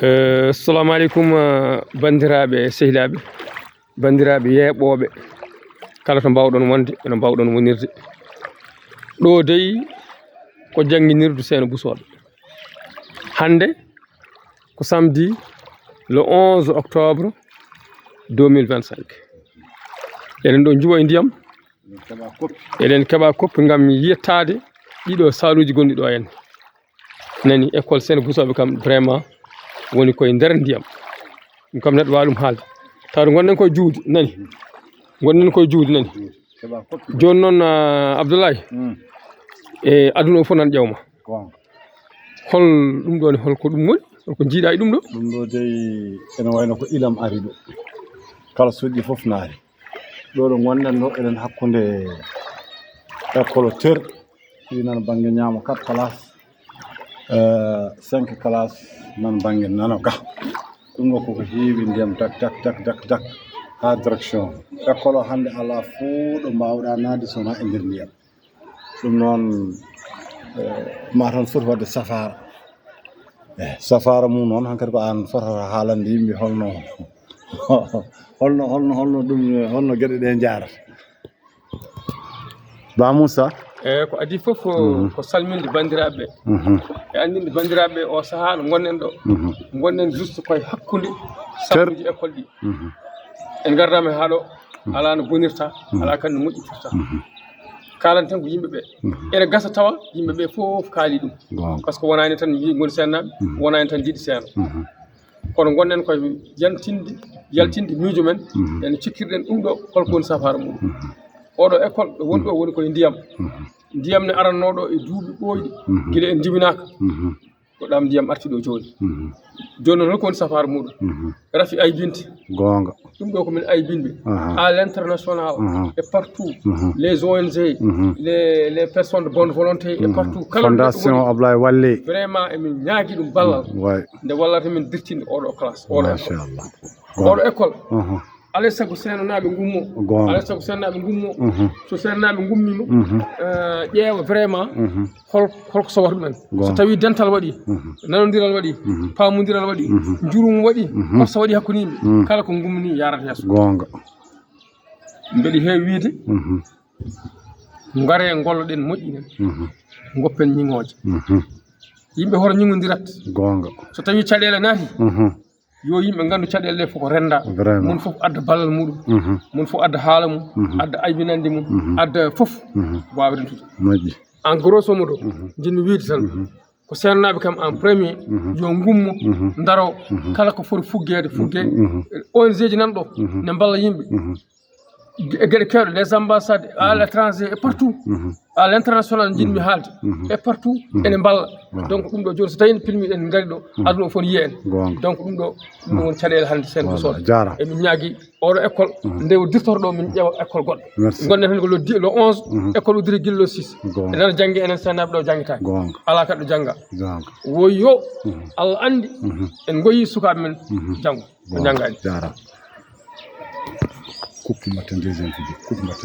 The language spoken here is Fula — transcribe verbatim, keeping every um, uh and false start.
Eh, assalamu aleykum, eh, banndiraaɓe, sehilaaɓe, banndiraaɓe yeeɓooɓe, kala to mbaawɗon wonde, eno mbaawɗon wonirde. Ɗo dey ko jannginirdu Seeno Busooɓe. Hannde ko samedi le onze octobre deux mille vingt-cinq. Eɗen ɗo njuwa e ndiyam. Eɗen keɓa koppi ngam yettaade ɗiɗo saaluuji gonɗi ɗo henne. Nani, école Seeno Busooɓe kam vraiment woni koye nder ndiyam. Ɗum kam neɗɗo waawa ɗum haalde. Tawde ngonɗen koye juuɗe nani. Ngonɗen koye juuɗe nani. Jooni noon, ah, Abdoulaye, e aduna o fof nan ƴeewma. Hol ɗum ɗo ne, hol ko ɗum woni? Hol ko njiiɗa e ɗum ɗo? Ɗum ɗo dey ene wayno ko ilam ari ɗo. Kala soƴƴi fof naari. Ɗo ɗo ngonɗen ɗo, eɗen hakkunde école ter, ɗi nan bannge ñaamo, quatre classe, euh, cinq classe nan bannge nano ga. Ɗum ɗo koko heewi ndiyam dak, dak, dak, dak, dak, haa direction. École o hannde alaa fof ɗo mbaawɗa naatde so wonaa e nder ndiyam. Ɗum noon, eh, ma tan foti waɗde safaara. Eh, safaara mum noon, hankadi ko aan fotata haalande yimɓe holno, holno, holno, holno ɗum, holno geɗe ɗe njaarata. Ba Moussa? Eeyi, ko adii fof ko, mhm, ko salminde banndiraaɓe ɓe. Mhm. E anndinde banndiraaɓe ɓe o sahaa ɗo ngonɗen ɗo. Mhm. Ngonɗen juste koye hakkunde safuuji école ɗi. Mhm. En ngardaama haa ɗo, mhm, alaa no bonirta, mhm, alaa kadi no moƴƴitirta. Mhm. Kaalanten ko yimɓe ɓe. Mhm. Ene gasa tawa yimɓe ɓe fof kaali ɗum. Goonga. Par ce que wonaani tan ngoni seennaaɓe, mhm, wonaani tan jiɗi seeno. Mhm. Kono ngonɗen koye yaltinde, yaltinde miijo men, mhm, en cikkirɗen ɗum ɗo, holko woni safaara muɗum. Mhm. Oɗo école ɗo woni ɗo woni koye ndiyam. Mhm. Ndiyam ne arannoo ɗo e duuɓi ɓooyɗi, mhm, gila en jibinaaka. Mhm. Ko ɗam ndiyam arti ɗo jooni. Mhm. Jooni noon, holko woni safaara muɗum? Mhm. Rafi aybinte. Goonga. Ɗum ɗo ko min aybinɓe. Aha. À l'international, aha, et partout, mhm, les O N G, mhm, les, les personnes de bonne volonté, et, mhm, partout. Kala ɗo fondation woni. Ablaye Wallé. Vraiment, emin ñaagi ɗum ballal. Mm, way. Nde wallata min dirtinde oɗo classe, oɗo école. Machallah. Oɗo école. Mhm. Alay sago seenanaaɓe ngummo. Goonga. Alay sago seenanaaɓe ngummo. Mhm. So seenanaaɓe ngummiima, mhm, eh, ƴeewa vraiment, mhm, hol, holko sowata ɗumen. Goonga. So tawi dental waɗi, mhm, nanondiral waɗi, mhm, paamondiral waɗi, mhm, njurum waɗi, mhm, korsa waɗi hakkunde yimɓe, mhm, kala ko ngummi yarata yeeso. Goonga. Mbeɗa heewi wiide, mhm, ngare ngolloɗen moƴƴinen, mhm, ngoppen ñiŋooje. Mhm. Yimɓe hoto ñiŋondirat. Goonga. So tawi caɗeele naati, mhm, yo yimɓe ngandu caɗeele ɗe fof ko rennda. Vraiment. Mun fof adda ballal muɗum. Mhm. Mun fof adda haala mum, mhm, adda aybinande mum, mhm, adda fof, mhm, waawa rentude. Moƴƴi. En grosso modo, mhm, jinmi wiide tan, mhm, ko seenanaaɓe kam en premier, mhm, yo ngummo, mhm, ndaro, mhm, kala ko foti fuggeede, fugge. Mhm. O N G ji nan ɗo, mhm, ne mballa yimɓe. Mhm. Ge-, geɗe keewɗe, les ambassades, à, mhm, l'étranger et partout. Mhm. À l'international, njiɗmi, mhm, haalde. Mhm. Et partout, mhm, ene mballa. Mhm. Donc, ɗum ɗo jooni, so tawi en pilmi, en ngari ɗo, mhm, aduna o fof ne yiya en. Goonga. Donc, ɗum ɗo, ɗum ɗo woni caɗeele hannde, seen ko. Voilà, sood. Jaaraama. Emin ñaagi oɗo école, mhm, nde o dirtorɗo, min ƴeewa école goɗɗo. Merci. Ngonɗen heen ko le dix, le onze, mhm, école udditi gila le six. Goonga. Enen janngi, enen seenaaɓe ɗo janngitaani. Goonga. Alaa kaɗɗo jannga. Goonga. Wo yo, mhm, Allah anndi, mhm, en ngoyi sukaaɓe men, mhm, janngo. Ko, goonga, njanngaani. Jaaraama. Coupe mbatten deuxième figure. Coupe mbatten.